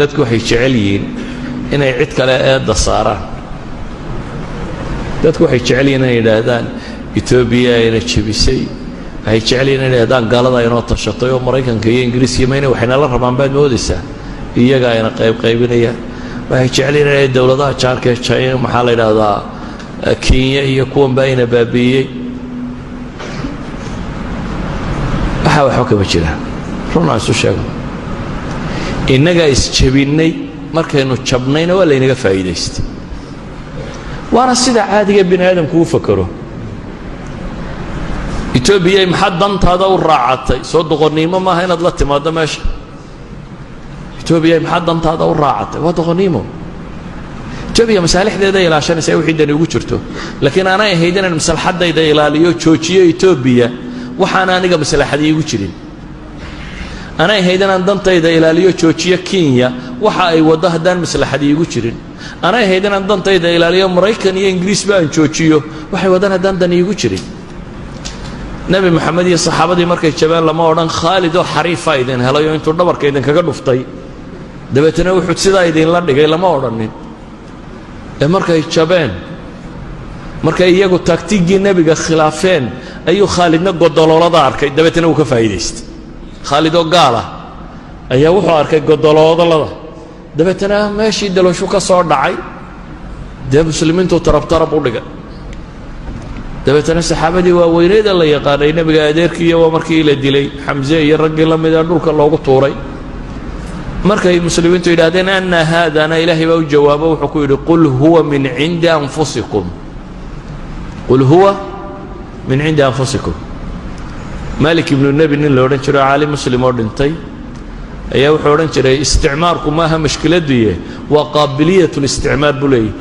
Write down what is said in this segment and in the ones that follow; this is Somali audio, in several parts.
Dadku waxay jecel yihiin inay cid kale eedda saaraan. Dadku waxay jecel yihiin inay yidhaahdaan Etoobiya ayna jebisay. Waxay jecel yihin inay yidhahdaan gaalada inoo tashatay oo Maraykanka iyo Ingiriiska mayna waxaynala rabaan baad moodaysaa, iyaga ayna qaybqaybinayaan. Waxay jecel yihin inay dowladaha jaarka ee China, maxaa la yidhaahdaa, Kenya iyo kuwanba ayna baabi'iyey. Waxaa waxba kama jiraan. Runaan isu sheegno, innagaa isjebinnay. Markaynu jabnayna waa laynaga faa'iidaystay, waana sida caadiga bini aadamku u fakero. Etoobiyay, maxaad dantaada u raacatay? Soo doqonnimo maaha inaad la timaaddo meesha? Etoobiyay, maxaad dantaada u raacatay? Waa doqonnimo. Etoobiya masaalixdeeda ilaashanaysa, wixii dani ugu jirto, laakiin aanay ahayd inaan maslaxaddayda ilaaliyo, joojiyo Etoobiya waxaana aniga maslaxad iigu jirin. Anay ahayd inaan dantayda ilaaliyo, joojiyo Kenya waxa ay waddo haddaan maslaxad iigu jirin. Anay ahayd inaan dantayda ilaaliyo, Maraykan iyo Ingiriisba aan joojiyo waxay waddaan haddaan dan iigu jirin. Nebi Moxamed iyo saxaabadii markay jabeen lama odhan Khaalid oo xariifa idin helay oo intuu dhabarka idinkaga dhuftay dabeetana wuxuu sidaa idinla dhigay, lama odhanin. Ee markay jabeen, markay iyagu taktiiggii nebiga khilaafeen, ayuu Khaalidna godoloolada arkay, dabeetana wuu ka faa'iidaystay. Khaalid oo gaal ah ayaa wuxuu arkay godoloolada, dabeetana meeshii dalooshu ka soo dhacay. Dee muslimiintuu tarab tarab u dhigay. Dabeetana saxaabadii waaweyneeda la yaqaanay, nebiga adeerkiiyo waa markii la dilay, Xamse iyo raggii la mida dhulka loogu tuuray. Markay muslimiintu yidhahdeen "Anna haadana", Ilaahay baa u jawaabo, wuxuu ku yidhi: "قل هو من عند أنفسكم، قل هو من عند أنفسكم." Malik Ibnu Nebi nin la odhan jiro, caalim muslim oo dhintay, ayaa wuxuu odhan jiray: "Isticmaarku maaha mashkiladuye, waa قابلية الاستعمار," buu leeyahy.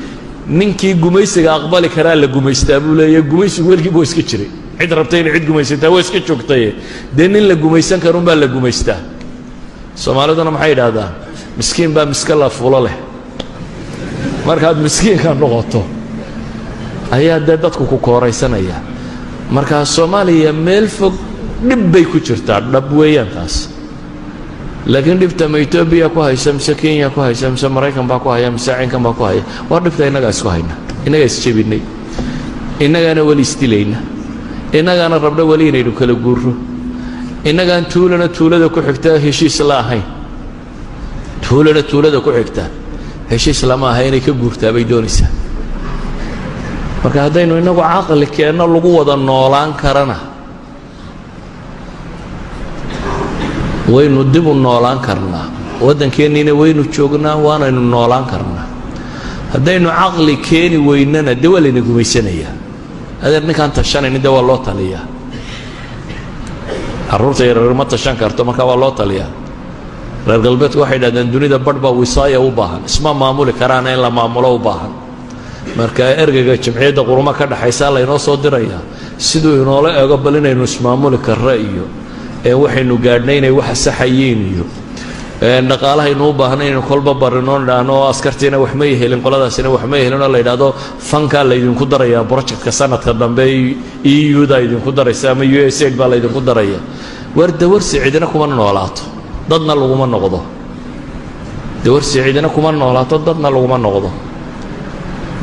Ninkii gumaysiga aqbali karaa la gumaystaa, buu leeyahy. Gumaysigu weligii waa iska jiray, cid rabtay inay cid gumaysataa waa iska joogtaye. Dee nin la gumaysan karun baa la gumaystaa. Soomaaliduna maxay yidhaahdaan? Miskiin baa miska la fulo leh. Markaad miskiinka noqoto ayaa dee dadku ku kooraysanaya. Marka Soomaaliya meel fog dhib bay ku jirtaa, dhab weeyaan taas. Laakiin dhibta ma Etoobiya ku haysa, mise Kenya ku haysa, mise Maraykan baa ku haya, mise cinkan baa ku haya? Waa dhibta innagaa isku hayna, innagaa isjebinay, innagaana weli isdilayna, innagaana rabna weli inaynu kala guurro, innagaan tuulana tuulada ku xigta heshiis la ahayn. Tuulana tuulada ku xigta heshiis lama aha, inay ka guurtaa bay doonaysaa. Marka haddaynu innagu caqli keenno lagu wada noolaan karana, waynu dib u noolaan karnaa, waddankeenniina waynu joognaa, waanaynu noolaan karnaa. Haddaynu caqli keeni weynana, dee waa layna gumaysanayaa. Adeer, ninkaan tashanaynin dee waa loo taliyaa. Carruurta yaryar ma tashan karto, markaa waa loo taliyaa. Reer galbeedku waxay idhahdeen dunida barh baa wisaaya u baahan, isma maamuli karaana, in la maamulo u baahan. Marka ergeyga Jamciyadda Quruumaha ka dhexaysaa laynoo soo dirayaa siduu inoola ego bal inaynu ismaamuli karro iyo ee waxaynu gaadhnay inay waxa saxayiin iyo dhaqaalahaynu u baahnay inaynu kolba barino, idhaahno askartiina wax may helin, qoladaasina wax may helin, oo la yidhaahdo fankaa laydinku darayaa projectka sanadka dambe, EU-da idinku daraysa ama USAID baa laydinku daraya. War dawarsi cidina kuma noolaato, dadna laguma noqdo. Dawarsi cidina kuma noolaato, dadna laguma noqdo.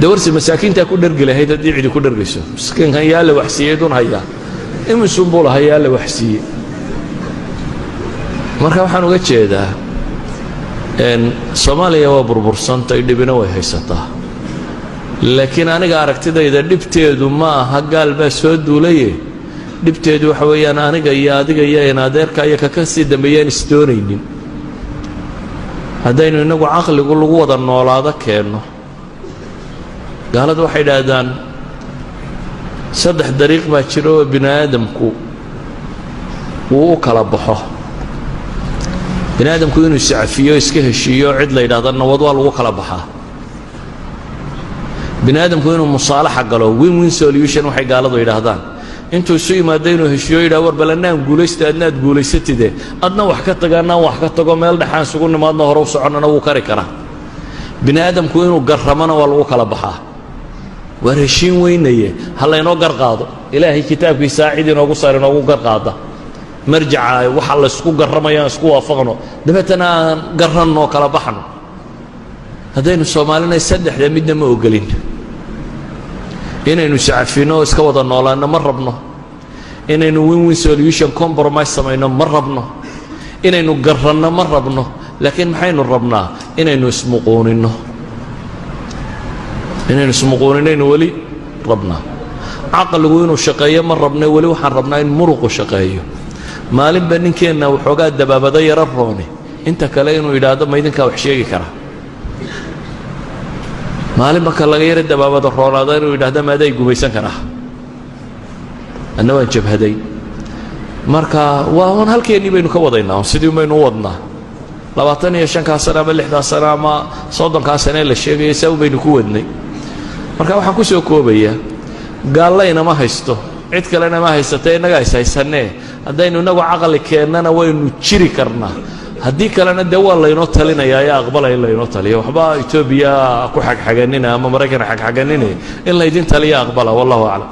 Dawarsi masaakiintaa ku dhergi lahayd haddii cidi ku dhergayso. Miskiinkan yaa la waxsiiyey dun hayaa, imisunbuu lahaa yaa la waxsiiyey? Marka waxaan uga jeedaa, Soomaaliya waa burbursantay, dhibina way haysataa, laakiin aniga aragtidayda dhibteedu ma aha gaal baa soo duulaye. Dhibteedu waxa weeyaan aniga iyo adiga iyo inadeerka iyo kaka sii dambeeyaan isdoonaynin. Haddaynu innagu caqligu lagu wada noolaado keenno. Gaaladu waxay idhaahdaan saddex dariiq baa jira oo bini aadamku uu u kala baxo. Bini aadamku inuu iscafiyo, iska heshiiyo, cid la yidhahdo nabad waa lagu kala baxaa. Bini aadamku inuu musaalaxa galo, win win solution waxay gaaladu yidhaahdaan, intuu isu yimaado inuu heshiiyo, yidhah: "War bal annaan guulaysta, adna aad guulaysatide, adna wax ka taga, annaan wax ka tago, meel dhexaan isugu nimaadno, hore u soconnana," wuu kari karaa. Bini aadamku inuu garramona waa lagu kala baxaa. Waar heshiin weynaye, ha laynoo gar qaado, Ilaahay kitaabkiisaa cid inoogu saar, inoogu gar qaada. Marjaca waxa laysku garramaya aan isku waafaqno, dabeetana aan garanno, kala baxno. Haddaynu Soomaalinay, saddexda midna ma ogolin. Inaynu iscafino oo iska wada noolaanno ma rabno, inaynu win win solution compromise samayno ma rabno, inaynu garanno ma rabno. Laakiin maxaynu rabnaa? Inaynu ismuquuninno. Inaynu ismuquuninaynu weli rabnaa. Caqligu inuu shaqeeyo ma rabno weli, waxaan rabnaa in muruqu shaqeeyo. Maalinba ninkeenna waxoogaa dabaabado yaro rooni inta kale inuu yidhaahdo, "Ma idinkaa wax sheegi karaa?" Maalinba ka laga yaro dabaabado roonaado inuu yidhahdo, "Maaday gumaysan karaa? Anna waan jabhaday." Marka waa un halkeennii baynu ka wadaynaa, sidii baynu u wadnaa. 25-kaa sano ama 6-daa sano ama 30-kaa sane la sheegaya, saa un baynu ku wadnay. Marka waxaan ku soo koobayaa, gaallaynama haysto, cid kalena ma haysata, innagaa is haysanee. Haddaynu innagu caqli keennana waynu jiri karnaa, haddii kalena dee waa laynoo talinayaa ee aqbalaya in laynoo taliyo. Waxba Etoobiya ku xagxaganina ama Maraykan xagxaganine, in laydin taliya aqbala. Wallahu aclam.